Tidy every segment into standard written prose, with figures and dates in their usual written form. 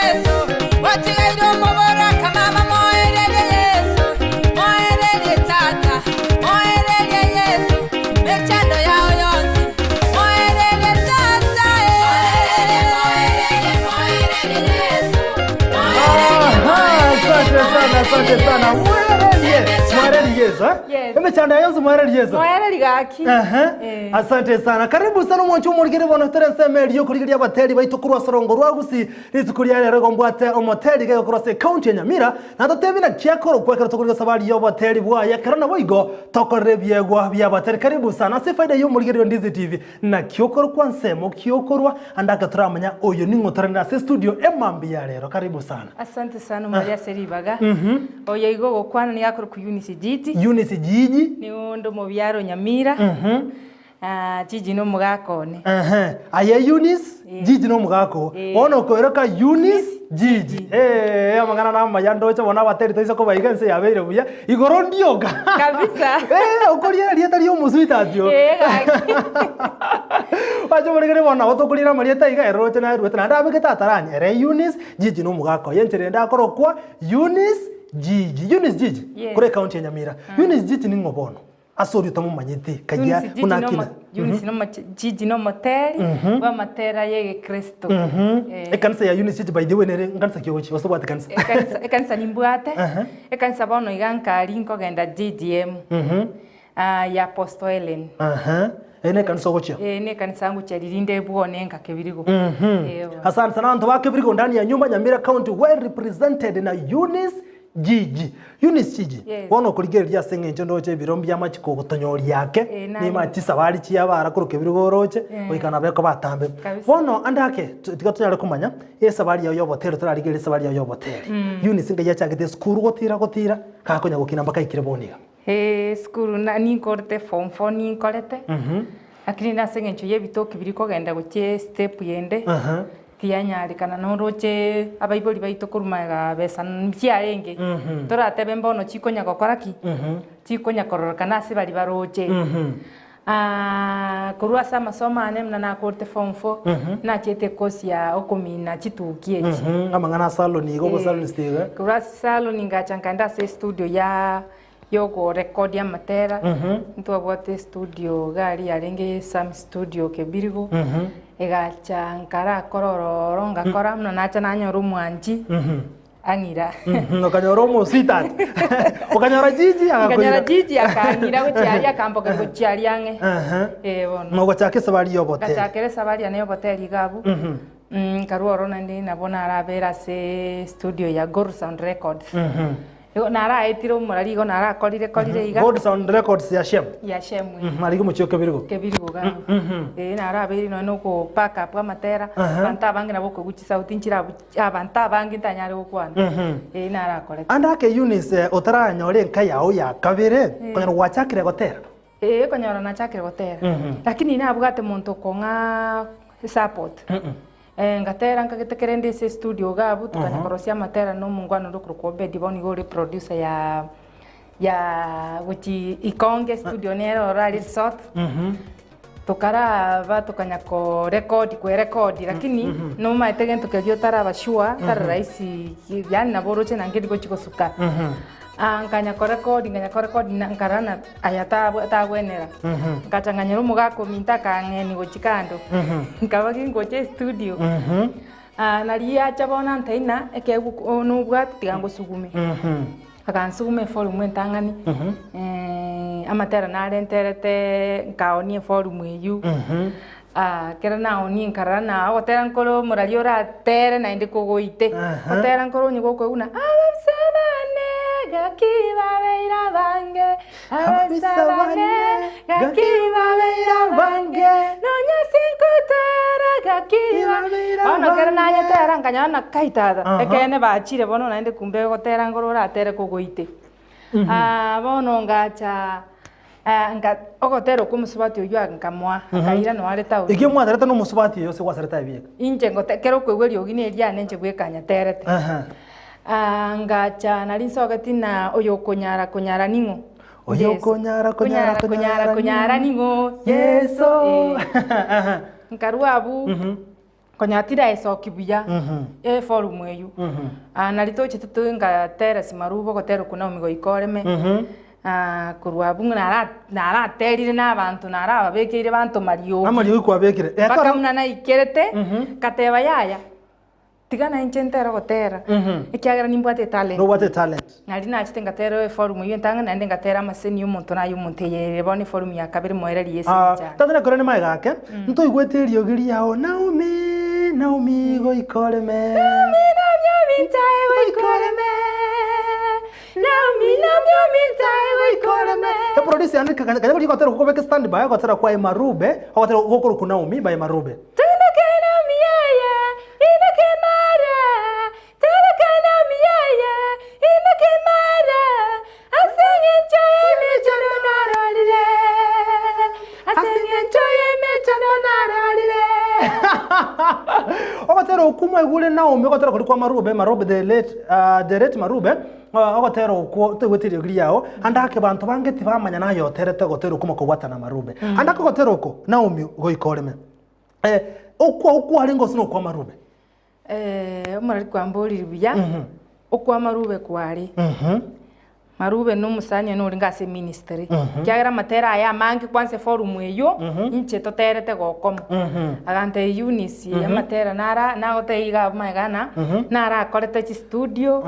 Yeso, Otigaire omoboraka mama moererie Yeso, moererie tata, moererie Yeso, mechando yao yonsi, moererie tata eh. Moererie, moererie, moererie Yeso, moererie, Aha, asante sana, asante sana. Mwererie, mwererie Yesu, eh? Yes. Emechando yonsi mwererie Yesu. Moereri gaki. Ehe. Eh. Asante sana. Karibu sana omwancho omorigere bono tore ensemo eria okorigereria abateri baito korwa ase orongo rwa Gusii. Rituko ria rero igo mbwate omoteri iga korwa ase ecounty ya Nyamira na totebi naki akorokwa ekero tokorigia esabari y'oboteri bwaye ekero naboigo tokorera ebiegwa bi'abateri. Karibu sana ase efaida y'omorigereria o Ndizi TV. Naki okorokwa nsemo ki okorwa ande ake toramanya oyo ning'o torenere ase estudio emambia ya rero. Karibu sana. Asante sana omwari ase ribaga. Oyo igo ogokwana nigo akorokwa Eunice Gigi. Eunice Gigi. Nigo onde omobiaro o Nyamira. Gigi na omogaka one. Ehe. Aye Eunice, Gigi na omogaka oo. Bono okoiroka Eunice, Gigi. Eeh amang'ana namaya ndoche bono abateri toise kobaiga ense yabeire buya, igoro ndioka. Kabisa. Eeh okoria erieta ria omosweetheart oo. Ee gaki. Oche oborekere bono nabo tokoriera amarieta iga ere roche naeruete naende abegete atarani ere Eunice, Gigi na omogaka oye enchera ende akorokwa Eunice Gigi. Eunice Gigi, Yes. korwa ecounty ya Nyamira. Eunice Gigi ning'o bono? Ase oria otamomanyeti, kayia Eunice Gigi buna nomo- akina. Eunice nomo- Gigi nomoteri bw'amatera y'egekristo. Eh. Ekanisa ya Eunice Gigi by the way nere nkanisa ki ogochia gose obwate kanisa? Ekanisa ekanisa nimbwate, ekanisa bono iga nkari nkogenda GGM ah, ya Apostle Hellen. Aha. Eye nekanisa ogochia? Eye nekanisa ngochia ririnde bwone nka Kebirigo. Eh, bono. Asante sana abanto ba Kebirigo ndani ya nyumba Nyamira County well represented na Eunice Gigi. Eunice Gigi, Yes. bono okorigereria ase eng'encho ndoche ebiro mbi'amachiko kogotonyoria ake, Eh, naye. nima chisabari chi'abara korwa Kebirigo oroche, goika nabo ekoba atambe. Kabisa. Bono ande ake, tu- tiga tonyare komanya, esabari yao y'oboteri torarigererie esabari yao y'oboteri. Eunice ngai achagete esukuru gotira gotira, gakonya gokina mpaka aikire bono iga. Eeh esukuru na ninkorete form four ninkorete, lakini nase eng'encho ya ebitoki biria kogenda gochia estep yende, tiyanyarekana noroche abaibori baito korwa magega besa nchiarenge, toratebe mbono chikonya gokora ki? Chikonya kororekana ase baria baroche. Korwa ase amasomo ane buna nakorete form four, nachiete ecourse ya okomina chituki echi. Amang'ana a salon iga obosalonist iga. Korwa ase salon ngacha nkaenda ase estudio ya yogorekodia amatera, ntwabwate estudio iga aria yarenge Sam studio Kebirigo, egacha nkarakora ororo ngakora buna nacha nanyora omwanchi. Ang'ira. Okanyora omosweetheart. Okanyora Gigi agakoira. Nkanyora Gigi akang'ira gochia aria akamboka gochia aria ang'e. Aha. Eh bono. Na ogochaka esabari ya oboteri. Ngachakera esabari yane ya oboteri iga abwo. Nkarwa ororo naende nabo narabere ase studio ya Gold Sound Records. Igo naraetire omorari igo narakorire korire iga. Gold Sound Records ya Shem. Ya Shem. Aria omochie o Kebirigo. Kebirigo iga abwo. Eh narabeire nonya na oko pack up amatera, abanto abange nabo okoigwa chisauti nchirabwo abanto abange ntanyare gokwana. Eh narakorete. Ande ake Eunice otaranyore enka yao ya kabere, konyora gwachakire gotera? Ee konyora nachakire gotera. Lakini nabwate monto okong'a support. Ngatera nkagete kere nde ase estudio iga abwo tokanya korosia amatera na omongwana onde okorokwa Obedi bono igo ore producer ya ya gochi Ikonge estudio nere ororo aria resort. Tokaraba tokanya korekodi kwerekodi lakini nomaete gento keria otaraba sure tari rahisi yaani nabo oroche naende rigochi gosuka. Nkanya korekodi nkanya korekodi na nkarora ng'a aya tabwe tagwenera. Ngacha nkanyora omogaka ominto akang'eni gochia kando, nkaba gingocha estudio, nari yacha bono antebia ng'a ekeegwa ko nobwate tiga ngosugume. Akansuguma eforumu entang'ani, amatera narenterete nkaonia eforumu eywo, ekero naonia nkarora ng'a ogotera nkore omorari oratere naende kogoite, gotera nkore onye gokoigwa buna ababisa bane gaki babeire abange, ababisa bane gaki babeire abange, nonya sinkotera gaki babeire Bono ekero nayetera nkanyora ng'a kai tata, ekeene bachire bono naende kumbe gotera nkore oratere kogoite. Bono ngacha Nka ogotera okwo omosubati oyio nkamoa, akaira nonya are taoni. Ekio mwaterete na omosubati oyo ase gwasarete aye bieka? Inche ngote ekero okoigwa eriogi na eriane inche bweka nyaterete. Ngacha nari nsogeti na oyo okonyara konyara ning'o? Oyo Yeso. okonyara konyara Konyara konyara konyara konyara ning'o? Yeso. Nkarwa abwo. Konya tiraesoki buya eforum eywo. Nari tochete ngatera Simaruba ogotera okwo Naomi goika oreme, korwa abwo ng'a nara naraterire na abanto narababekeire bantoma riogi. Amariogi kwabekire. Mpaka buna naikerete, nkateba yaya, tiga nainche ntere ogotera, ekiagera nimbwate etalent. Nobwate etalent. Nari nachete ngatera eforum eywo entang'ani naende ngatera amaseni ya omonto naye omonto eye ere bono eforum ya kabere moererie ase Ah, enchara. tata nakore nemaega ake, ntoigwete eriogi riao, Naomi, Naomi goika oreme. Naomi, Naomi ominto aye goika oreme. Naomi, Naomi ominto aye goika oreme. Eproducer yane kanya kanya gotera okobeka stand by ogotera kwa Emarube, ogotera gokorokwa Naomi by Emarube. Tindeke Naomi yaya, indeke mara. Terekana miyaya imoke mara, ase engencho y'emechando narorire, ase engencho y'emechando narorire. Ogotera okwo mwaigure Naomi, ogotera koria kwa Marube, Marube the late, ah, the late Marube, ah, ogotera okwo toigwete eriogi riao, ande ake banto bange tibamanya naye oterete ogotera okwo mokobwatana Marube. Ande ake ogotera oko, Naomi goika oreme. Eh, okwo okwarenge gose nokwa Marube? Omorari kwamborire buya, okwa Marube kware. Marube na omosani one orenge ase eministry, ekiagera amatera aye amange kwansa eforum eywo, inche toterete gokoma. Agantebia Eunice amatera nara nagotebia iga abwo magega ng'a, narakorete chistudio,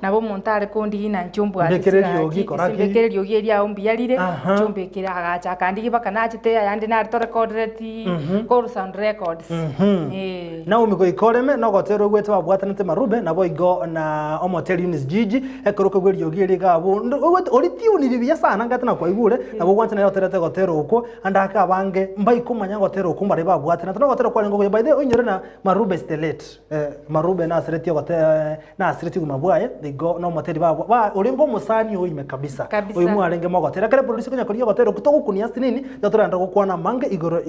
nabo omonto are kondigia ng'a inche ombwate Mbekere eriogi, chigaki, kora ki. mbekere eriogi erio ao mbuya rire, inche ombekere. Agacha akandigia mpaka nachete ayande nare torekodereti Gold Sound Records. Eh. Naomi goika oreme nogotera oigwete babwatanete Marube, naboigo na omoteri Eunice Gigi, ekero okoigwa eriogi eri iga abwo, ndo- oigwete oritiuniri buya sana ngati nakwaigure, nabo ogwancha nere oterete gotera okwo, ande ake abange mbaikomanya gotera okwo mbaria babwatanete, nogotera kwarenge okuya by the way oinyore na Marube is the late, Marube naseretie ogote naseretie obogima bwaye, igo nomoteri babwa ba orenge omosani oime kabisa, Kabisa. oyo mwarenge mogotera. Ekero eproducer konya korigia ogotera okwo togokunia ase nini, igo torende gokwana amange igoro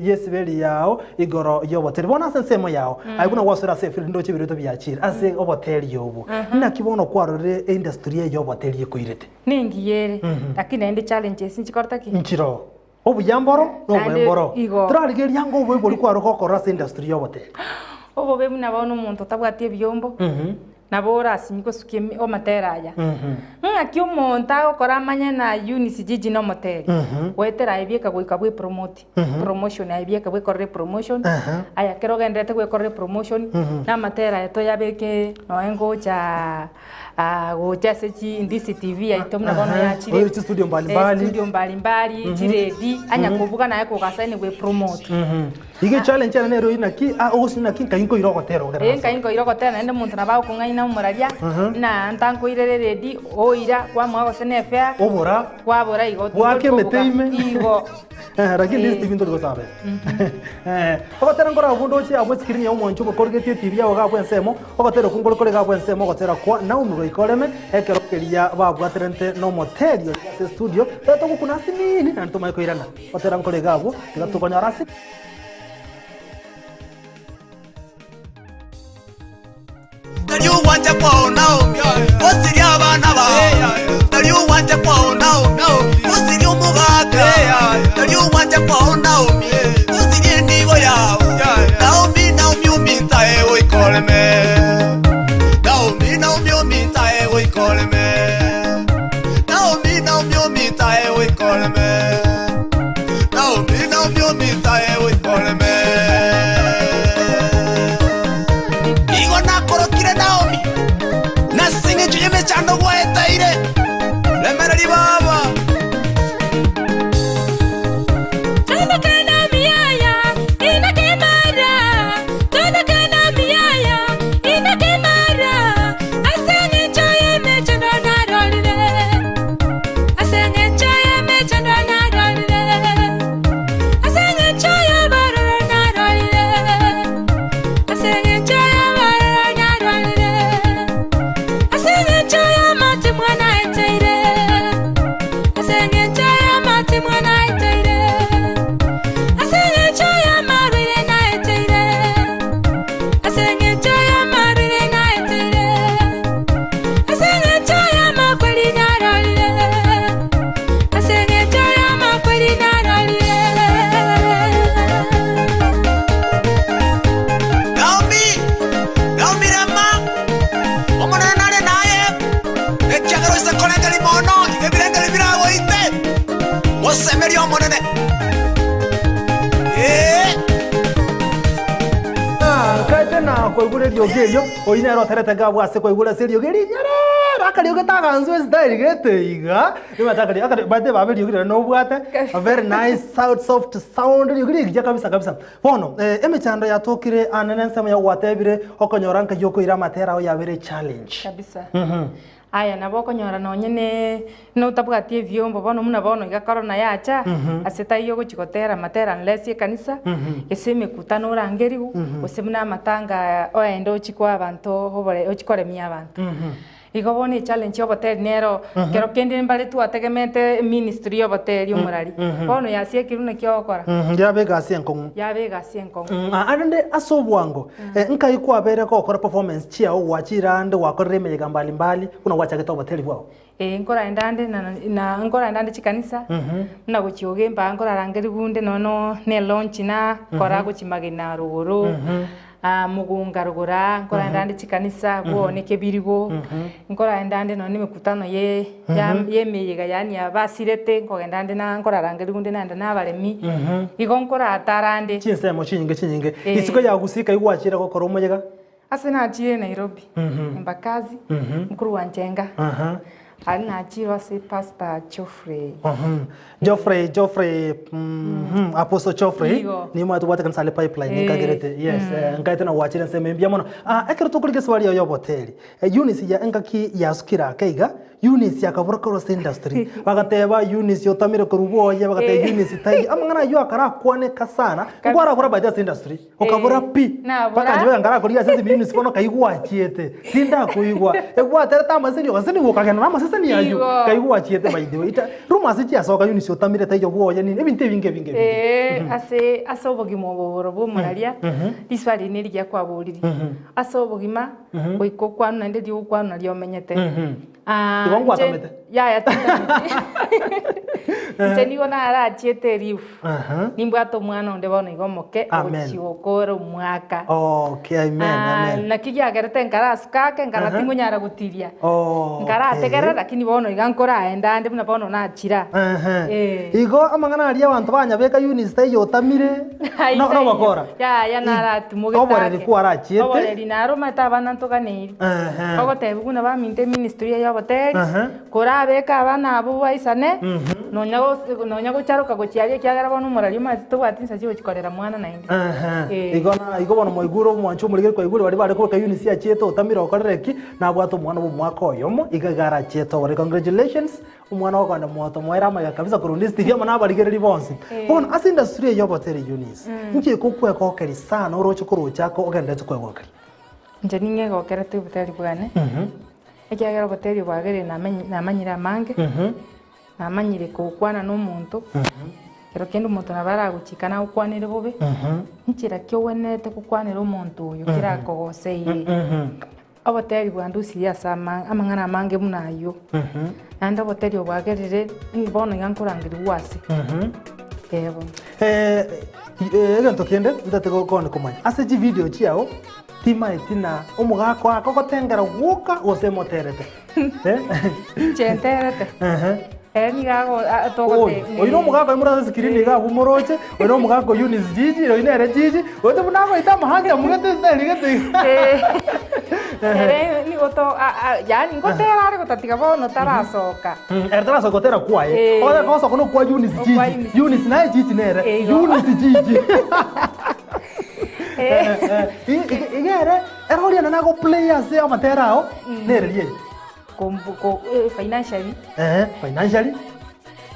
yesiberi yao igoro yoboteri. Bono ase ensemo yao, aye buna gwasoire ase efield ndoche ebiroto biachire ase oboteri obwo. Naki bono kwarorire eindustry eye yoboteri ekoirete? Nengiya ere, lakini naende challenges nchikorete ki? Nchiroo. Obuya mboro, na obobe Naende mboro. igo. Torarigereria anga obobe boria kware gokorora ase industry y'oboteri. Obobe buna bono omonto otabwati ebiombo, nabo orasinye gosukia emi amatera aya. Ng'aki omonto agokora amanye na Eunice Gigi na omoteri, goetera aye bieka goika bwe promote, promotion aye bieka bwekorere epromotion, aya ekero ogendererete gwekorera epromotion, na amatera aya toyabeke nonya ngocha. gocha ase chi DCTV yaito buna bono yachire Oire chistudio mbalimbali. studio mbalimbali chiredi anya kobuga naye kogasaini gwe promote Iga echallenge ere nero naki ogosii naki nkai nkoira ogotera ogere Eh, nkai nkoira ogotera naende omonto nabo agokong'aina omoraria ng'a ntankoirere eredi oira kwamoa gose ne efare Obora. kwabora igo Bwake emete ime. igo Lakini DSTV ntori gosaba ere. Ogotera nkore abwo ndoche abwo escreen ya omwancho obokorugetie etibi yao iga abwo ensemo, ogotera okwo nkore kore iga abwo ensemo ogotera kwa Naomi goika oreme, ekero keria babwaterente nomoteri oria ase estudio, tiga togokuna ase nini naende tomanye koirana. Ogotera nkore iga abwo, tiga tokonyora ase. Tari ogwancha kwao Naomi, osirie abana bao. Tari ogwancha kwao Naomi, osirie omogaka. Tari ogwancha kwao Naomi, osirie enibo yao. Naomi, Naomi ominto aye goika oreme. Naomi, Naomi ominto aye goika oreme. Naomi, Naomi ominto aye goika oreme. Naomi, Naomi ominto aye goika oreme. Igo nakorokire Naomi, na ase engencho y'emechando gwaeteire. Remereria baba. Ase engencho y'abaroro narwarire, ase engencho y'abaroro narwarire, ase engencho y'amatemwa naeteire, mono, tiga ebirengeri biragoite, mosemerie Omonene. Ee. Nkaete na koigura eriogi erio, oyio nere oterete ngabwo ase koigura ase eriogi rinyerere, akariogi tagansu esitairi gete iga, nimanyete akario akario by the way baba eriogi riria nobwate, a very nice sound soft sound, eriogi rigiya kabisa kabisa. Bono, emechando yatokire aane nensemo ya gwatebire, okonyora nkai okoira amatera ao yabere echallenge. Kabisa. Aya nabo okonyora nonye ne notabwati ebiombo bono buna bono iga corona yacha, ase taiyo ogochi gotera amatera unless ekanisa, gose emekutano orangerigwe, gose buna amatanga oende ochie koa abanto obore ochie koremia abanto. Igo bono echallenge ya oboteri nero, kero kende mbare twategemeete eministry ya oboteri omorari, bono yasiekirwe naki ogokora? Yaba egasi enkong'u. Yaba egasi enkong'u. Arende ase obwango, nkai kwabeire gokora performance chiao gwachire ande gwakorire emeyega mbali mbali buna gwachagete oboteri bwao? Ee, nkorenda ande na na nkorenda ande chikanisa, buna gochia ogemba nkorarangerigwa onde nonya no na elaunch nakora gochia magena rogoro, mogonga rogoro aa, nkorenda ande chikanisa bwone kebirigo, nkorenda ande nonya na emekutano ye ya ya emeyega yaani abasirete nkogenda ande na nkorarangerigwa onde naende na abaremi, igo nkoratara ande. Chinsemo chinyinge chinyinge. Isiko ya Gusii kai gwachire gokora omoyega? Ase nachire Nairobi, Embakasi, mokuru wa Njenga, aria nachire ase Pastor Geoffrey. Geoffrey, Geoffrey, mhm, Apostle Geoffrey, Igo. nigo tobwate kanisa are pipeline nkagerete, yes, nkaete na gwachire ensemo embia mono. Ah, ekero tokorigia eswali yago ya oboteri, Eunice ya engaki yasukire ake iga, Eunice akabora korwa ase industry, bagateba Eunice otamire korwa bwoye, bagateba Eunice taiyo, amang'ana aywo akarakwaneka sana, nkwarabora by the way ase industry. Okabora pi, Nabora. bakanchibeka nkarakoria ase esimi Eunice bono kaigwachiete, tindakoigwa. Egwaterete amaseseni ogaseseni gokagenda na amaseseni aywo, Igo. kaigwachiete by the way. Ita rumours chiasoka Eunice otamire taiyo bwoye nini, ebinto ebinge ebinge ebinge. Ee, ase ase obogima obo boro bwa omoraria, riswali eri nerigiya kwaboriri. Ase obogima, goika okwanwe naende riria ogokwanwa nario omenyete. Ah, Igo inche- ngwatamete? Yaya tintameti. Inche nigo narachiete erifu. Aha. Nimbwate omwana onde bono iga omoke Amen. ogochia gokora omwaka. Okay, amen, Ah, amen. naki giagerete nkarasuka ake nkara Aha. tingonyara gotiria. Okay. Nkarategerera lakini bono iga nkoraenda ande buna bono nachira. Ehe. Eh. Igo amang'ana aria abanto banyabeka Eunice taiyo otamire Ai, no- taiyo. nobokora. Yaya naratimogete Oboreri ake. kwarachiete. Oboreri naromete abana ntoganeiri. Ehe. Ogotebiwa buna baminto eministry eye y'oboteri, Ehe. korabeke abana abwo baisane, nonya gose nonya gocharoka gochia aria ekiagera bono omorari omanyete tobwati chinsa chia gochikorera mwana naende. Ehe. Eh. Igo na igo bono mwaigure omwancho omorigeri kwaigure baria bare kobeka Eunice achiete otamire okorire ki, nabwate omwana bwa omwaka oyomo, iga iga arachiete oboreri. Congratulations, omwana okogenda moto moere amaiga kabisa korwa onde Stevie amo na abarigereri bonsi. Bono ase industry eye y'oboteri Eunice, inki ekokwegokeria sana oroche koroche ako ogenderete kwegokeria? Inche ning'egokerete oboteri bwane, ekiagera oboteri bwagerire namenyi namanyire amange, namanyire gokwana na omonto, ekero kende omonto nabo aragochika nagokwanere bobe, nchera ki ogwenerete gokwanera omonto oyo kera akogoseire. Oboteri bwandusirie ase ama amang'ana amange buna aywo, naende oboteri obo bwagerire bono iga nkorangerigwa ase. Ee bono. Egento kende ntagete gokoni komanya, ase chividio chiao timaeti na omogaka oye akogotengera gwoka gose moterete? Inche nterete. Ehe. Ere nigo ago a- Oyo, togote oyo na omogaka oyo more ase screen iga abwo moroche, oyo na omogaka oyio Eunice Gigi, oyo nere Gigi, oyo buna agoita amahanga amugete style gete iga. Ere nigo to a- a- yaani ngotera are gotatiga bono tarasoka. Ere tarasoka gotera kwaye, Eh. ogotera gosoka na okwa Eunice Okwa Gigi, Eunice Eunice naye Gigi nere, Igo. Eunice Gigi. Iga ere, ere oria naende agoplay ase amatera ao, nere riaye. Kombu ko eh, financially. Eeh, financially.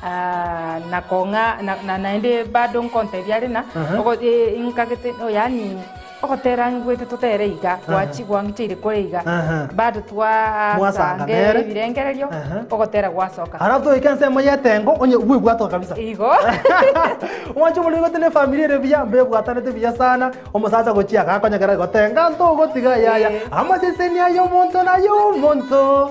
Ah, na kong'a na na naende bado nkontebia are ng'a Aha. ogo eh nkagete oh yaani ogotera ngwete totere iga gwachi gwang'icheire kore iga Aha. bado Mwasanga twasanga nere. ebirengererio Aha. ogotera gwasoka. Alafu toike ensemo ya etengo onye bwebwatoka kabisa. Igo. Omwanche omoriri gote ne efamiri ere buya mbebwatanete buya sana. Omosacha gochia agakonyekera gotenga ntogotiga yaya Eh. amaseseni aye omonto naye omonto.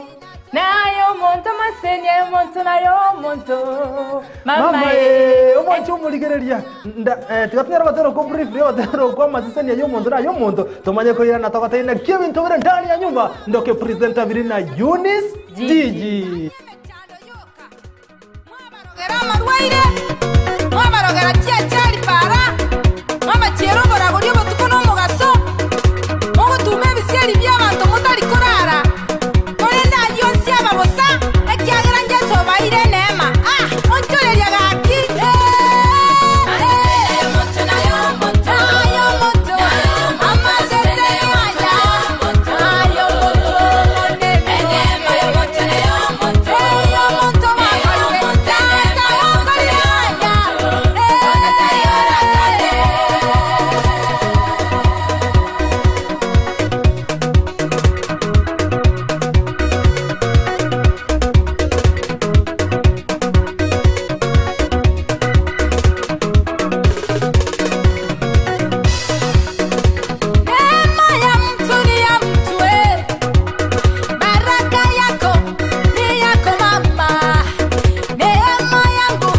Naye omonto amaseseni aye omonto naye omonto mama Mama eh. eh, omwanche omorigereria nda eh, tiga tonyare gotera okwo briefly ogotera okwo amaseseni aye omonto naye omonto tomanye koirana togotebi naki ebinto bire ndani ya nyumba ndoke presenter biri na Eunice Gigi. Gigi. amarwaire, mwabarogera chiachari para, mwabachiera oboragori obotuko na omogaso, mogotuma ebisieri bi'abanto motari korara, korende ayio onsi aba bosa, ekiagera Yeso obaeire eneema. Ah! Onchoreria gaki! Neema ya mtu ni ya mtu eh. Baraka yako ni yako mama, neema yangu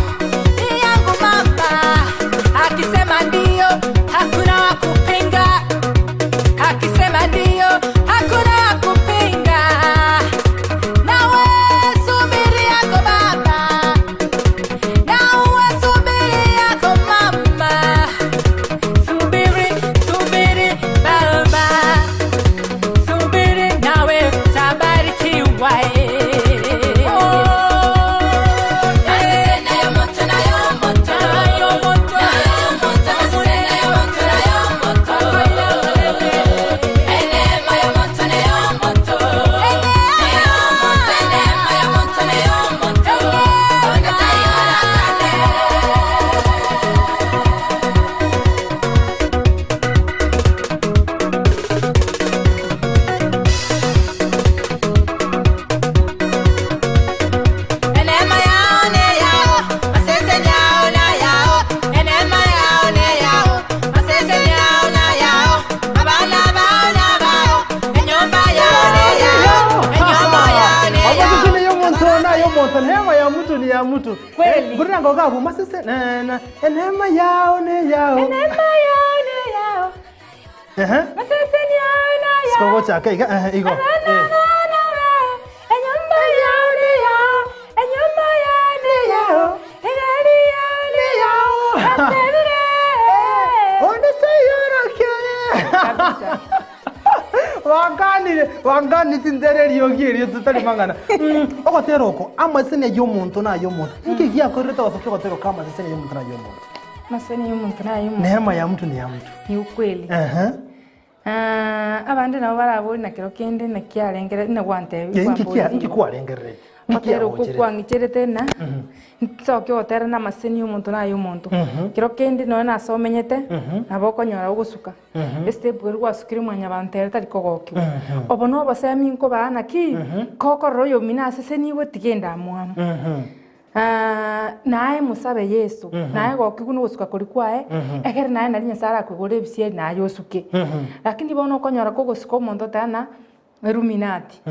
ni yangu mama. Akisema ndio hakuna wa kupinga, akisema ndio hakuna wa kupinga. Nawe subiri yako baba, nawe subiri yako mama. Subiri, subiri baba, subiri nawe utabarikiwa. Enema yao ne yao, masese yao na yao. Enema yao ne yao, masese yao na yao. Abana bao na bao, enyomba yao ne yao, enyomba yao ne yao. Amaseseni y'omonto na y'omonto, neema ya mtu ni ya mtu. Kweli. Buri nango gabu masese na na neema yao ne yao. Neema yao ne yao, Ehe. masese yao na yao. Sikogo chaka iga ehe igo. Abana Eh. bao na bao, enyomba yao ne yao, enyomba yao ne yao, egari yao ne yao. Atebire. Onde seyora kere. Kabisa. Wanganire, wangani tintere riogi erio tutari mang'ana. Ogotera oko amaseseni y'omonto na y'omonto. Nki giakorete gosokia ogotera oko amaseseni y'omonto na y'omonto. Maseseni y'omonto na y'omonto. Neema ya mtu ni ya mtu. Ni ukweli. Ehe. Ah, abande nabo barabori na kero kende nakiarengere nagwantebi Eh, Nki kia nki kwarengerere. Nki otera okwo kiagocherete? kwang'icherete na nsoke gotera na amaseni y'omonto na y'omonto kero kende nonya nase omenyete nabo okonyora ogosuka estep eri gwasukire mwanyabanto ere tari kogokiwa obo na obosemi nkobaa naki kokorora oyomino aseseniwe tiga endamwamu Ah, naye musabe yesu naye gokigwa na ogosuka koria kwaye ekere naye nari nyasaye arakoigora ebisieri naye osuke lakini bono okonyora kogosuka omonto oteba eruminati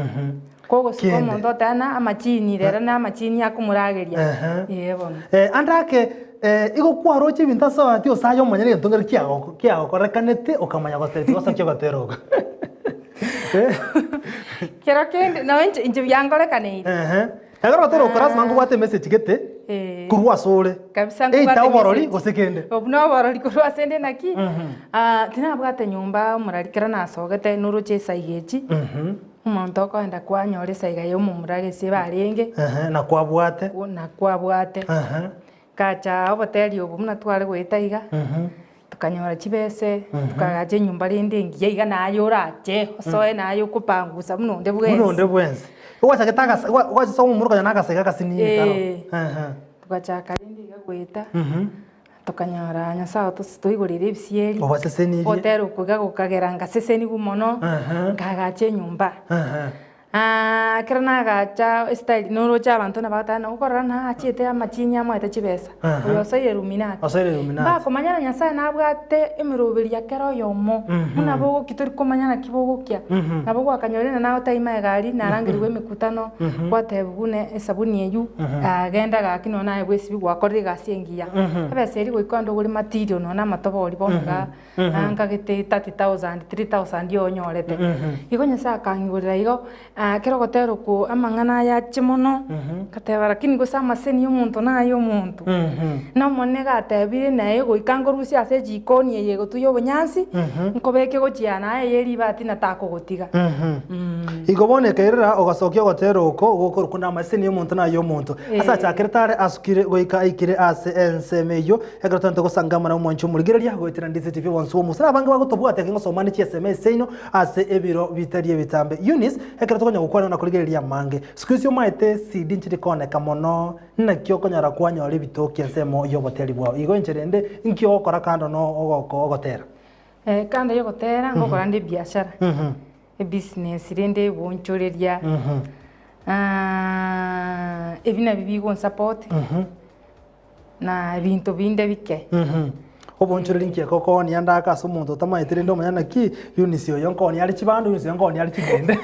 kogosuka Kende. omonto oteba amachini rero na amachini akomorageria Ehe. ee bono Eh, andake eh, igo kwaroche ebinto ase obati osaye omonyene egento ngeri kiago kiagokorekanete okamanya gotebia gosokia ogotera oko. Eh, kero kende no inche inche byankorekanire ehe. Ekero ogotera oko lasima nkobwate emessage gete Eh. korwa ase ore. Kabisa Eita nkobwate oborori message. gose kende. Obu na oborori korwa ase ende naki ah, tinabwate nyomba omorari kero nasogete noroche esaiga echi omonto okoenda kwanyora esaiga ya omomura gese barenge Ehe, na kwabwate. na kwabwate Ehe. ngacha oboteri obo buna tware goeta iga tukanyora chibese tukagacha enyomba rende engiya iga naye orache osoe naye okopangusa buna onde Buna onde bwensi bwensi. Gwachagete agasa gwachisa omomura konya na agasaiga agasinini karo. Eh. Ehe. tugachaka rende iga goeta tukanyora nyasaye toigorere ebisieri Obasesenirie. otera okwo iga gokagera ngaseseniwa mono Ehe. nkagacha enyomba Ehe. Ah, ekero nagacha estyle noroche abanto nabagoteba nokorora naachete amachini amoete chibesa Aha. oyo osoire illuminati Osoire Illuminati. Mbakomanya na nyasaye nabwate emeroberi ya kera oyomo buna bogokia tori komanya naki bogokia nabo gwakanyora nawe otaima egari narangerigwe emekutano gwatebiwa buna esabuni eywo genda gaki nonya naye bwesibi gwakorire egasi engiya ebesa eria goika onde ogore material nonya na amatobori bono iga nkagete 30,000 3000 onyorete igo nyasaye akang'igorera igo. Ekero ogotera okwo amang'ana aya ache mono, ngateba lakini gose amaseni ya omonto naye omonto. Na Omonene gatebire naye goika nkorusie ase ejikoni eye egotuya obonyansi, nkobeke gochia naye eye ribati na takogotiga. Igo bono ekairera ogasokia ogotera oko gokorokwa namaseni ya omonto naye omonto. Ase achakerete are asukire goika aikire ase ensemo eyio, Ekero togento gosanga na omwancho omorigereria goetera ndiseti bionsi bw'omusa na abange bagotobwatia kengosoma ne chieseme seino ase ebiro bitari ebitambe. Eunice, ekero tokonya gokwana na korigereria amange, siku isi omaete CD nchiri kooneka mono, naki okonyara kwanyora ebitoki ensemo y'oboteri bwao? Igo enchera ende nki ogokora kando no ogoko ogotera? Kando yogotera ngokora nde ebiashara, ebusiness rende egoonchoreria, ebi nabio bigonsupport. Na ebinto binde bike. Obonchoreri nki ekokoonia ndake ase omonto otamaeti rende omanya naki Eunice oyo nkoonia are chibando Eunice oyo nkoonia are ching'ende.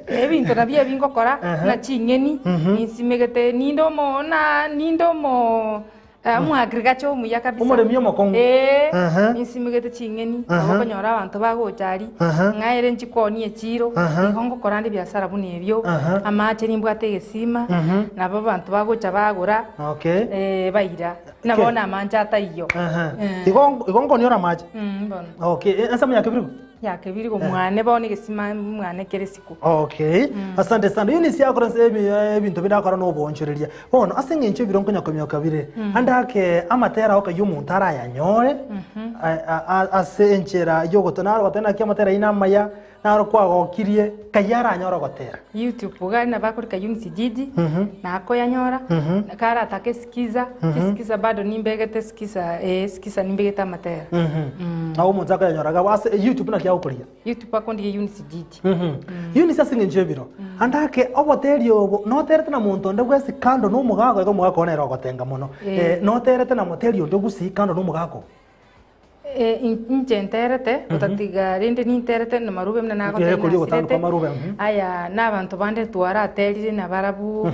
Ebinto nabio ebi ngokora buna ching'eni ninsimegete ninde omo na ninde omo omoagriculture omuya kabisa. Omoremi omokong'u. Ee, ninsimegete ching'eni nabo okonyora abanto bagocha aria ng'a ere nchikoonie echiro nigo ngokora nde ebiasara buna ebio amache nimbwate egesima nabo abanto bagocha bagora Okay. baira buna bono amanche ataiyo. Igo igo nkoonia ore amache? Bono. Okay, ensemo ya kebirigo? Ya kebirigo mwane bono egesima mwane kere isiko. Okay, asante sana. Eunice akora ase ebi- ebinto binde akora na oboonchoreria. Bono ase eng'encho ebiro nkonya komioka bire, ande ake amatera ao kayio omonto arayanyore a- a- a- ase enchera yogoto naro goteba naki amatera aino amaya, naro kwagokirie, kayio aranyore ogotera. YouTube iga nabo akorika Eunice Gigi, nakoyanyora, karatake skiza, skiza bado nimbegete skiza eh skiza nimbegete amatera. Nabo omonto akoyanyora iga ase YouTube naki agokorigia? YouTube akondigia Eunice Gigi. Eunice ase eng'encho y'ebiro, ande ake oboteri obo noterete na monto onde bwensi kando na omogaka iga omogaka one nere ogotenga mono. Noterete na moteri onde gusii kando na omogaka oo? Inche nterete, gotatiga rende ninterete na marube buna nagotebia Eh, koria ogotandokwa nasirete. amarube, mhm. Aya na abanto bande twaraterire nabarabwo,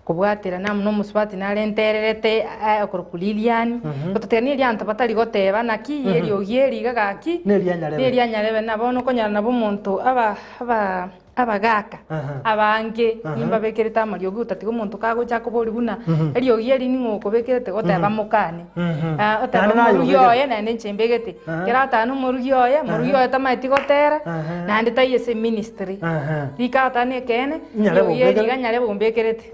kobwaterana amo na omosubati nare ntererete okorokwa Lilian, gotatiga na erianto batari goteba naki eriogi eri iga gaki, Na eria nyarebe. na eria nyarebe. Na bono okonyora nabo omonto aba aba abagaka abange nimbabekerete amariogi gotatiga omonto kagocha akoboria buna eriogi eri ning'o okobekerete goteba mokane. Oteba Naende naye omorugi obegete. oye naende inche mbegete. Ekero atane omorugi oye, omorugi oye tamaeti gotera, naende taiyo ase eministry. Rika atane ekeene, Nyarebe eriogi eri ombekere. iga nyarebe ombekerete.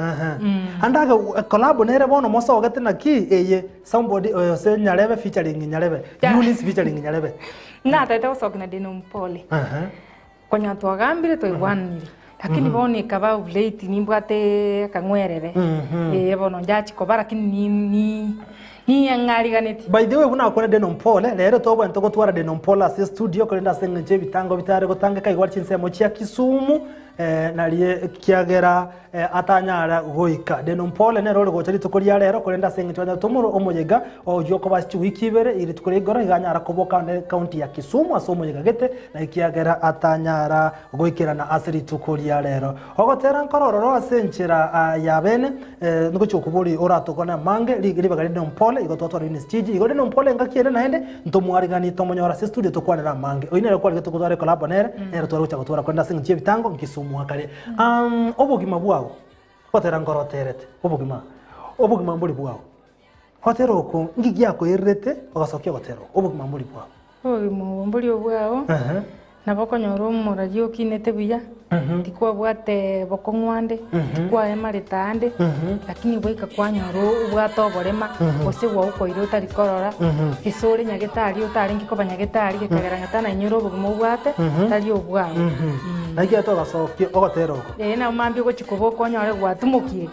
Ande ake collabo nere bono mosogete naki eye somebody ose nyarebe featuring nyarebe Eunice featuring nyarebe. Natete gosokia na Deno Mpole. Konya twagambire twaigwananire, lakini bono ekaba of late nimbwate akang'werere, eh bono njachi koba lakini ni ni niyeng'ariganetie. By the way buna akwane Deno Mpole, rero tobwenerete gotwara Deno Mpole ase estudio korende ase eng'encho ebitango bitare gotangeka igo are chinsemo chia Kisumu nario ekiagera atanyara goika. Deno Mpole nere ore gocha rituko ria rero korende ase eng'encho banyarete omoro omoyega oyio okoba ase chiwiki ibere rituko ria igoro iga anyara koboka ne county ya Kisumu ase omoyega gete na ekiagera atanyara goikerana ase rituko ria rero. Ogotera nkore ororo ase enchera ya bene ngochia gokoboria oratokwane amange ribaga ria Deno Mpole igo twatwara Eunice Chiji igo Deno Mpole engaki ere naende ntomwariganie tomonyore ase estudio tokwanere amange. Oyio nere kwarigete gotwara ecollabo nere nere tware gocha gotwara korende ase eng'encho y'ebitango Kisumu akare. Obogima bwao, gotera nkoro oterete, obogima, obogima mbori bwao. Gotera oko nki giakoirerete ogasokia ogotera oko, obogima mbori bwao. Obogima obo mbori obwao, nabo okonyora omoraria okinete buya, tikwabwate bokong'u ande, tikwaemarete ande, lakini goika kwanyora obwate oborema, gose gwaokoire otari korora, gese ore nyagetari otarenge koba nyagetari gekagera ng'a tanainyore obogima obwate, tari obwao. Naki ate ogasokia ogotera oko. Ee, nabo mambia ogochia koboka onyore gwatumokire.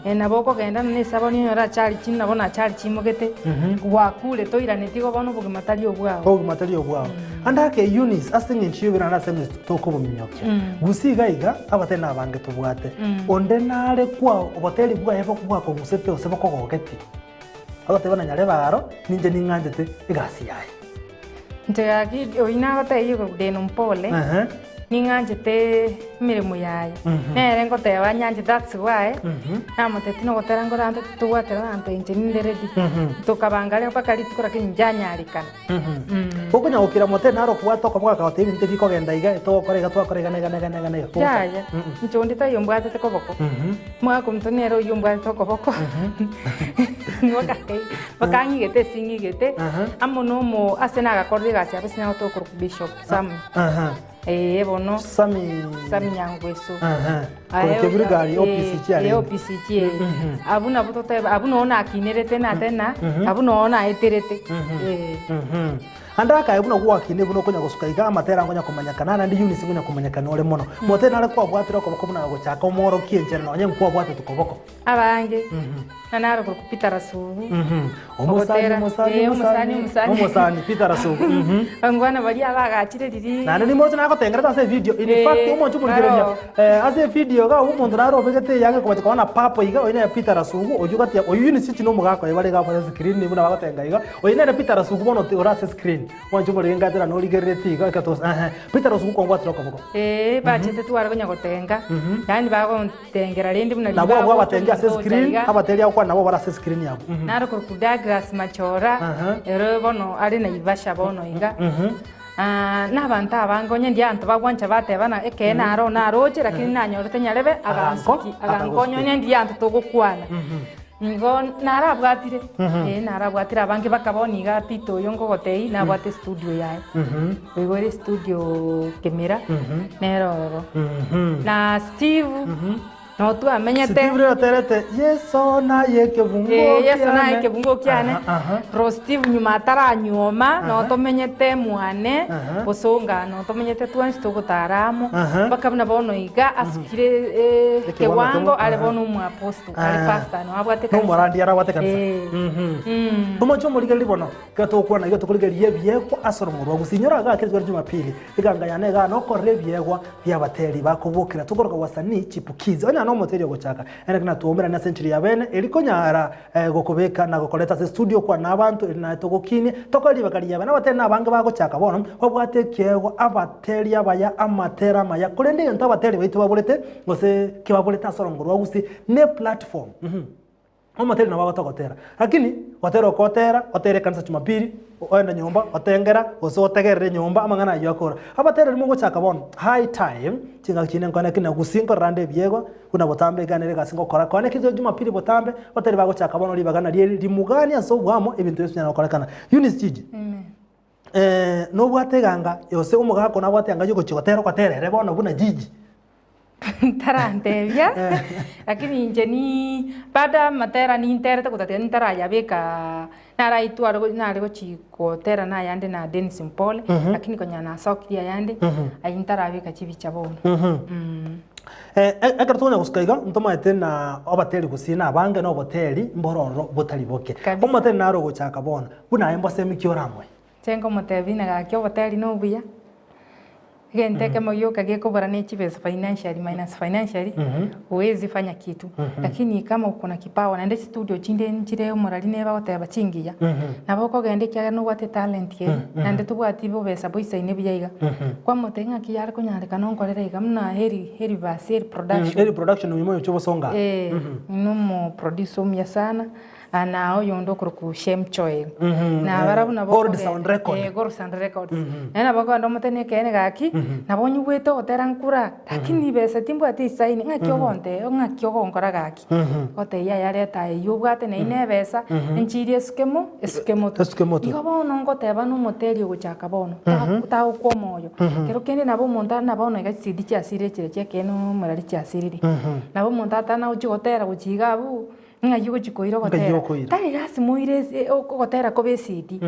Ee, nabo okogenda na esabuni onyore achari chi nabo nachari chimogete, gwakure toiraneti igo bono obogima tari obwao. Obogima tari obwao. Ande ake Eunice, ase eng'encho y'obere naende ase eng'encho tokobominyokia. Gusii iga iga, abateri nabange tobwate. Onde nare kwao oboteri bwaye bwakong'usete gose bokogogetie, agoteba na nyarebe aro, ninche ning'anchete egasi yaye. Inche gaki oyio nagotebia igoro Deno Mpole. Ning'anchete emeremo yaye, nere ngoteba anyanchete that's why namotebetie nogotera nkore abanto titobwatera abanto inche ninde ready. Tokabanga rero mpaka rituko lakini njanyarekana. Okonya gokira mote naro okobwata okoboko akagotebia ebinto ebikogenda iga togokora iga twakora iga na iga na iga na iga na iga. Yaya, inche onde taiyo mbwatete koboko, omogaka ominto nere oyio ombwatete okoboko, mpaka ang'igete ase ng'igete, amo na omo ase nagakorire egasi yabo ase nyagotoka korokwa Bishop Samuel. Ee bono. Sami. Sami Nyangweso. Aha. Korwa Kebirigari ofisi chiarenge. Ee ofisi chiaye. Abwo nabwo toteba abwo noo nakinerete natena abwo noo naeterete. Ee. Ande akaye buna gwakine buna okonya gosuka iga amatera nkonya komanyekana naende Eunice nkonya komanyekana ore mono. Motebe nare kwabwatire okoboko buna gochaka omworokie enchera nonye nkwabwatete koboko. Abange, na naro korokwa Peter Rasugu. Omosani, Ogotera, omosani, eh, omosani, omosani, omosani. omosani, Peter Rasugu. Abangwana baria abagachire riria. Naende nimoroche nagotengerete ase evideo. In Eh, fact, omonche omorigereria, naro. eh, ase evideo iga abwo omonto nare obegete eyanga ekobacha kobana purple iga, oyio nere Peter Rasugu, oyio gati oyio Eunice Chichi na omogaka oye bare iga abwo ase screen buna bagotenga iga, oyio nere Peter Rasugu bono ore ase screen. Mwanche omorege ngatera norigereretie iga ekero togos ehe, Peter Rasugu kwabwatire okoboko. Eh, bachete tware konya gotenga, yaani bagontengera rende buna riria Nabwo abwo bagocha abatengi ase omonto ocha screen, iga. abateri agokwana nabwo bare ase screen abwo. Nare korokwa Douglas Machora, Aha. ere bono are Naivasha bono iga. Na abanto abange onye ndiria abanto bagwancha bateba ng'a ekeene aro naroche lakini nanyorete nyarebe agansuki agankonya onye ndiria abanto togokwana. Nigo narabwatire, ee narabwatire abange bakaba bono iga Peter oyo nkogotebia nabwate estudio yaye. Oigo ere estudio Kemera, nere ororo. Na Steve, nabo twamenyete. Steve rero oterete Yeso naye ekebungo Ee, Yeso naye kiane. ekebungo kiane. Aha, aha. Ro Steve nyuma ataranyuoma, nabo tomenyete mwane, Aha. bosonga nabo tomenyete twensi togotara amo, Aha. mpaka buna bono iga asukire eh, Ekewango ekewango are aha. bono omoaposto. Are Ah. pastor no abwate kanisa. Nomorandia arabwate kanisa. Eh. Mhm. Mm. Omoche omorigereria bono, ekero togokwana iga tokorigereria ebiegwa ase oromo rwa gusii. Inyora iga kera rituko ria Jumapili, eganga yane igaa nokorora ebiegwa bia abateri bakobokera tokoroka wasanii chipukizi. Onye nomoteri ogochaka, ere kina twaumerane ase enchera ya bene, eri konyara eh, gokobeka na gokoreta ase studio okwane abanto, eri naye togokinie, tokore ribaka riabe. Na abateri nabange bagochaka bono, babwate ekiegwa, abateri abaya, amatera amaya, korende egento abateri baito baborete, Gose kebaborete ase orongo rwa gusii ne platform uhum omoteri nabo agotoka gotera lakini gotera okotera otere ekanisa jumapili oende nyomba otengera gose otegerere nyomba amang'ana aywo akora. Abateri riria mogochaka bono high time chingaki chinde nkwane ki na gusii nkorora nde ebiegwa buna botambe iga nere egasi ngokora kwane ki jumapili botambe abateri bagochaka bono ribaga nario eri rimuganie ase obwamo ebinto bionsi binyare gokorekana. Eunice Gigi. Nobwate eganga gose omogaka nabwate eganga yogochia gotera ogotera ere bono buna Gigi. Tarantebia, lakini inche ni bado amatera ninterete gotatiga ntarayabeka naraitware go nare gochi gotera na ayande na Dennis Mpole, lakini konya nasokirie ayande, aywo ntarabeka chibicha bono. Ekero tokonya gosuka iga, ntomaete na abateri gose na abange na oboteri mboro ororo botari boke. Kabisa. Omoteri naro ogochaka bono, buna aye mbosemi ki oramoe? Inche nkomotebia ng'a gaki oboteri na obuya, egento ekemo gioka gekobora ne chibesa financially minus financially, huwezi fanya kitu. Lakini kama uko na kipawa naende chistudio chinde nchire omorari neba goteba chingiya, nabo okogenda ekiagera nobwate etalent eye, naende tobwati bobesa boisaine buya iga, kwamotebia ng'aki yare konyarekana onkorere iga buna Heri Heri Verse, Heri Production. Heri Production oyio moyochia obosonga. Eeh, nomoproducer omuya sana. Na oyonde okorokwa Shem Choel. Na barabwo nabo Gold okogenda- Sound Record. Eh, Gold Sound Records. Naende nabo okogenda omotebie ekeene gaki, nabo onyigwete ogotera nkura, lakini besa timbwati esaini, ng'aki ogontebia ng'aki ogonkora gaki. Ogotebia yaya reta eywo obwate neywo na ebesa, enchiri esuke mo, esuke motwe. Esuke motwe. Igo bono ngoteba na omoteri ogochaka bono, ta- tagokwa omoyo. Kero kende nabo omonto are na bono iga chisidi chiasirire chiria chia ekeene omorari chiasirire. Nabo omonto atana gochia gotera gochia iga abwo, Ng'ai ogochia koira Ng'ai ogotera? okoira. Tari lasima oire ase ogotera kobe esidi.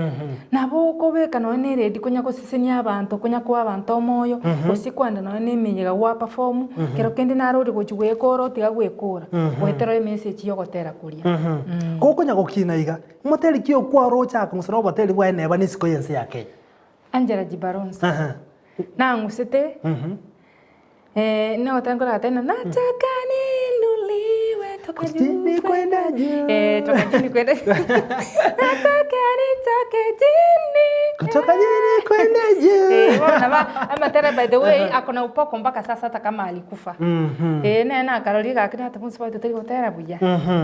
Nabo okobeka nonya na eredi konya gosesenia abanto, konya koa abanto omoyo, gose kwenda nonya na emeyega gwa perform, kero kende naro ore gochia goekora otiga goekora, goetera emessage ya ogotera koria. Gokonya gokina iga, moteri ki okwaroche akong'usa na oboteri bwaye neba nesiko y'ense ya Kenya? Angela Jibaronza. Nang'usete, nogotera nkoragoteba ng'a nataka niinuliwe. Kutoka juu Chini kwenda juu. Eh, toka chini kwenda Nataka nitoke chini. Kutoka chini kwenda juu. Eh, bona ba amatera by the way ako na upako mpaka sasa hata kama alikufa. Eh, naye nakaroria gaki nate bonsi baito tari gotera buya.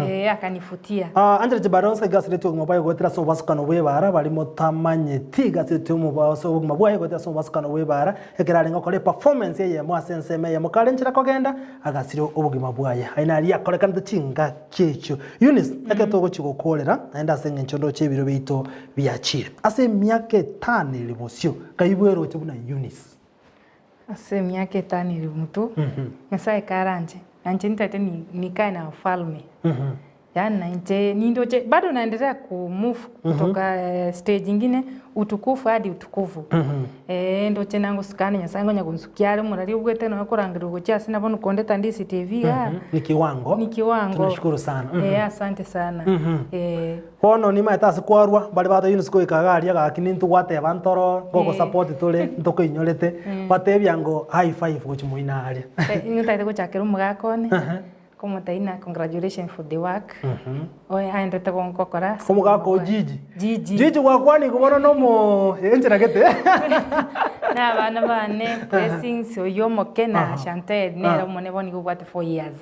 Eh, akanifutia. Ah, Angela Chibaronse gasireti obogima bwaye goetera ase obobasukano bwa ebara baria motamanyeti gasireti omoba ase obogima bwaye goetera ase obobasukano bwa ebara ekero arenge gokora eperformance eyemo ase ensemo eyemo kare nchera kogenda agasira obogima bwaye aye naria akorekanete chingaki echio. Eunice ekero togochia gokorera naende ase eng'encho ndoche ebiro biaito biachire ase emiaka etano ere bosio nkai bweroche buna Eunice. Ase emiaka etano ere motwe, Nyasaye karanche, nanche ntaete nikae na ufalme. Yaani nainche nindoche bado naendelea ku move kutoka stage ingine utukufu hadi utukufu. Ndoche nangosukana Nyasaye ngonya gonsukia are omorari obwete nonya korangerwa gochia ase nabo kondeta ndisi TV igaa. Ni kiwango. Ni kiwango. Tunashukuru sana. Asante sana. Bono nimaete ase kwarwa, mbare bato Eunice goika iga aria gaki nintwe gwateba ntoro, ngogosupport tore, ntokoinyorete, batebia ngo high five gochia moino aria. Nigo ntagete gochakera omogaka one. Komotebia ng'a congratulations for the work oye aendete gokora ase Omogaka o obogima bwaye. Gigi. Gigi. Gigi gwakwanigwe bono na omo enchera gete. Na abana bane Blessings oyio omoke na Chantel nere omone bono nigo obwate 4 years.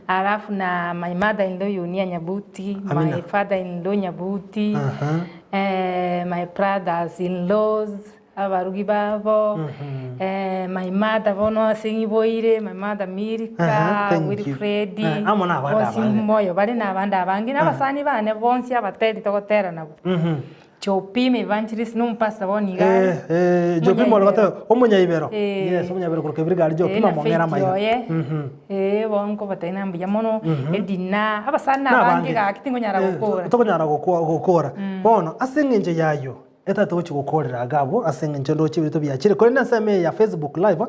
Alafu na my mother in law Yunia Nyabuti, my Amina. father in law Nyabuti, my brothers in laws. Abarugi babo, my mother bono ase ng'iboire, my mother Milka, Aha, thank you. Wilfred, Eh, amo na abande bonsi abange. moyo bare na abande abange, na abasani bane bonsi abateri togotera nabwo. Jopim Evangelist na omopastor bono iga are. Eh, eh, Jopim ore goteba omonyaibero. Eh. Yes, omonyaibero korwa Kebirigari Eh, Jopim na among'ere Faith amaiga. oye. Eh, bono nkobatebia ng'a mbuya mono, Edina, abasani na abange gaki tingonyara Eh, gokora. tokonyara gokwa- gokora. Bono ase eng'encho y'ayio, Etata gochia gokorera agabo ase engencho ndoche ebinto biachire. Korende ensemo eye ya Facebook live,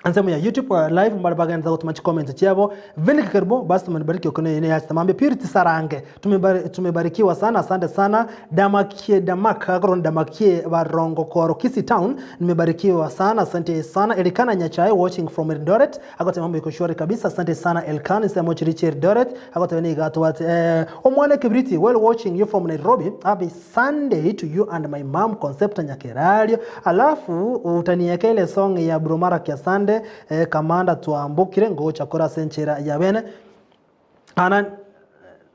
ensemo ya YouTube live mbare bagenderete gotoma chicomments chiabo. Vinick Kerubo, basi tumebarikiwa okwo ne yachete mambia. Purity Sarange, tumebarikiwa sana asante sana. Damakie Damak, akorokwa Damakie Barongo Koro Kisii Town, nimebarikiwa sana asante sana. Elikana Nyachae watching from Eldoret, Agoteba mambo iko shwari kabisa asante sana Elkan ensemo chiri chia Eldoret agoteba nigo atwate eh, omwana ekebiriti well watching you from Nairobi happy Sunday to you and my mom Concepta Nyakerario alafu utanieka ile song ya Bromara kia Sunday eh, kamanda twambokire ngocha kore ase enchera ya bene Ana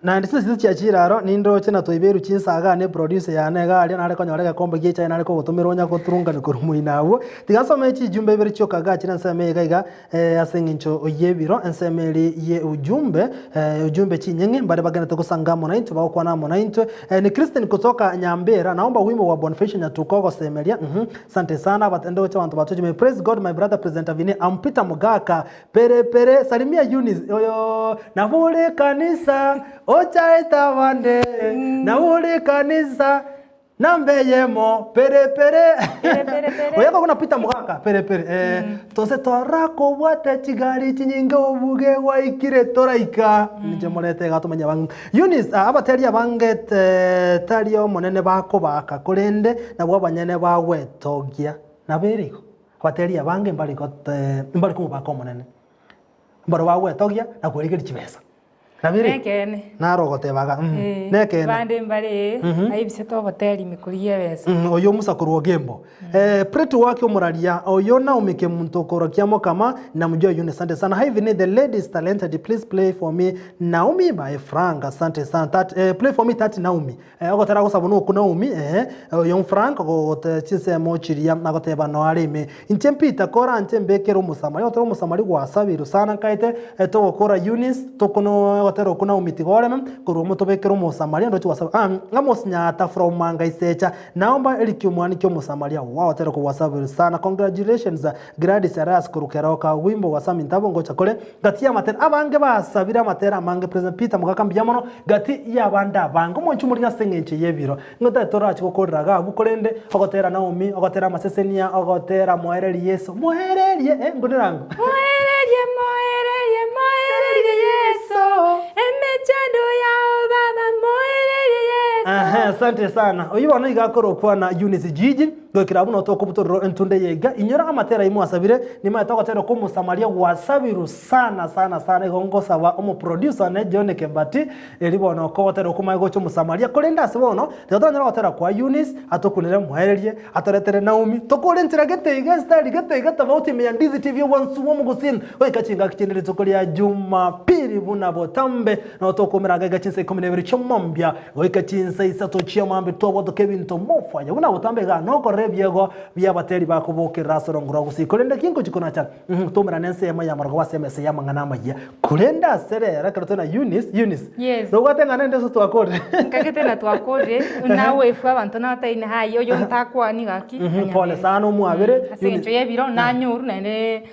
naende chinsa chiria chiachire aro nindoche na twaiberwe chinsaga ne producer yane iga aria nare konyora egekombe gie echae nare kogotomera onya goturungani korwa moino abwo. Tiga nsome chijumbe ibere chioka iga chire ensemo eye iga iga ase eng'encho y'ebiro ensemo eria ye ujumbe ujumbe chinyeng'e mbare bagenderete gosanga amo naintwe bagokwana amo naintwe. Ni Christine kutoka Nyambera naomba wimbo wa Boniface Nyatuka ogosemeria Asante sana but ndoche abanto batochire praise God my brother presenter Vinny I'm Peter Mogaka Pere pere salimia Eunice oyo nabo ore kanisa ochaete abande nabo ore kanisa namba eyemo pere pere Pere, pere, pere. oyo akobuna Peter Mogaka pere pere eh, tose torakobwate chigari chinyinge obuge gwaikire toraika ninche morete iga tomanye abang'ina Eunice ah, abateri abange eh, tari omonene bakobaka korende nabwo abanyene bagwetogia nabo ere igo. Abateri abange mbare gote mbare komobaka Omonene, mbaro bagwetogia na kwerigeria chibesa. Nabo ere? Nekeene. Naro ogoteba iga, mm, Eh, nekeene. Bande mbare aibisete oboteri ime korigia ebesa. Mm, oyo Musa korwa Ogembo. Eh, Pretty wake omoraria oyo Naomi Kemunto korwa Kiamokama namjua Eunice asante sana. Hi Vinny, the lady is talented please play for me Naomi by Frank asante sana. That, eh, play for me that Naomi. Ogotera gosabwa nokwo Naomi, ee, oyo Frank ogogote chinsemo chiria agoteba noare ime. Inche Peter koranche mbekere omosamari, ogotera omosamari gwasabirwe sana nkaete togokora Eunice tokono ogotera okwo Naomi tiga oreme korwa omo tobekere omosamari ndoche gwasabwa ah Amos Nyaata from Manga Isecha naomba Eric omwani ki omosamaria wow ogotera okwo gwasabirwe sana congratulations Gladys Arias korwa Keroka wimbo gwa Sammy Ntabo ngocha kore Gati y'amatera abange basabire amatera amange President Peter Mogaka mbuya mono gati y'abande abange omonche omoriri ase engencho y'ebiro ng'o tari torache gokorera iga abwo korende ogotera Naomi ogotera amasesenia ogotera moererie Yeso moererie eh ngonera ango. Moererie moererie moererie Yeso emechando yao baba moererie Yeso. Ehe asante sana oyio bono iga akorokwa na Eunice Gigi. Goikera abwo noo tokobutorera entunda eye iga, inyora amatera ayio mwasabire, nimaete ogotera okwo Omosamaria gwasabirwe sana sana sana igo ngosaba omoproducer one John Kebati eri bono okogotera okwo mae gocha Omosamaria korende ase bono tiga toranyore ogotera kwa Eunice atokunere moererie atoretere Naomi tokore enchera gete iga estyle gete iga tofauti ime ya Ndizi TV obwansu bwa omogusii goika chingaki chinde rituko ria Jumapili buna botambe noo tokoumera iga iga chinsa ikomi na ibere chiomambia Goika chinsa isato chi'amaambia twabwatoka ebinto mofaya buna botambe iga nokorora ebiegwa bi'abateri bakobokerera ase orongo rwa gusii. Korende ki ngochia konacha? Tomerane ensemo y'amarogoba ase emesa y'amang'ana amayia. Korende ase rero ekero tore na Eunice, Eunice, Yes. nobwate eng'ana ende ase twakorire? Nkagete na twakorire, nagoefwa abanto nataini hayi oyo ntakwani gaki. Pole sana omwabere. Ase eng'encho y'ebiro nanyoru naende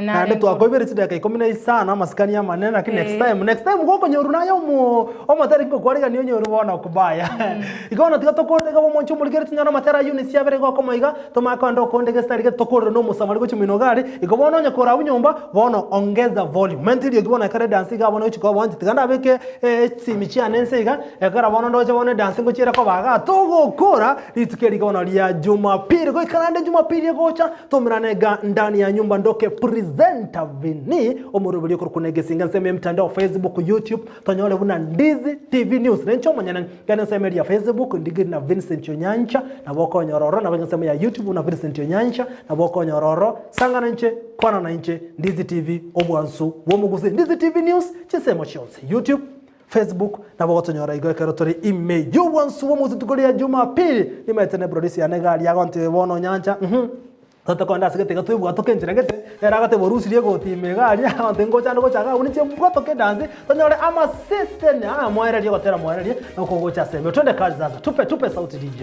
Naende twakoibire chidakika ikomi na isano amasikani amanene lakini next time next time gokonyorwa naye omo omotari nkokwarigania onyorwe bono okubaya. Igo bono tiga tokorere iga omonche omorikere tinyora amatera aywo Eunice abere igo okomo iga tomanye kogenda okonde gese tari tokorere na omosamari gochia moino iga aria igo bono onye kore abwo nyomba bono ongeza volume menta eriogi bono ekero edansi iga bono gochia koba inche tiga ndabeke esimi chiane nse iga ekero bono ndoche bono edansi ngochia ere koba igaa togokora rituko eri bono ria jumapili goika naende jumapili egocha Tomerane iga ndani ya nyumba ndoke presenter Vinny omoroberi okorokwa na egesinga ensemo ya mitandao Facebook, YouTube tonyore buna Ndizi TV News nenche omonyene genda ensemo eria ya Facebook ndigiri na Vincent Onyancha nabo okonyora ororo nabo ensemo ya YouTube buna Vincent Onyancha nabo okonyora ororo sangana inche kwana na inche Ndizi TV obwansu bw'omogusi Ndizi TV News chinsemo chionsi YouTube Facebook, nabo ogotonyora igo ekero tore ime y'obwansu bw'omogusi rituko ria Jumapili. Nimaete ne producer yane iga aria agontebia bono Nyancha, uhum, totokonda ase gete iga twebwatoke enchera gete, nere agateba orusirie egoti ime iga aria, agontebia ngocha ande gocha iga abwo ninche mbwatoke edansi, tonyore amaseseni aa moererie ogotera moererie, noko ogocha ase ime. Twende kazi sasa, tupe tupe sauti DJ.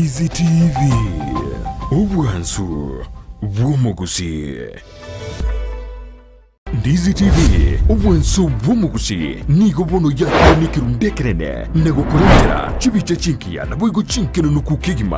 Ndizi TV, obwansu bw'omogusii. Ndizi TV, obwansu bw'omogusii, nigo bono yakire nekerundu ekenene na gokorentera chibicha chingiya naboigo chinkenenuku kegima.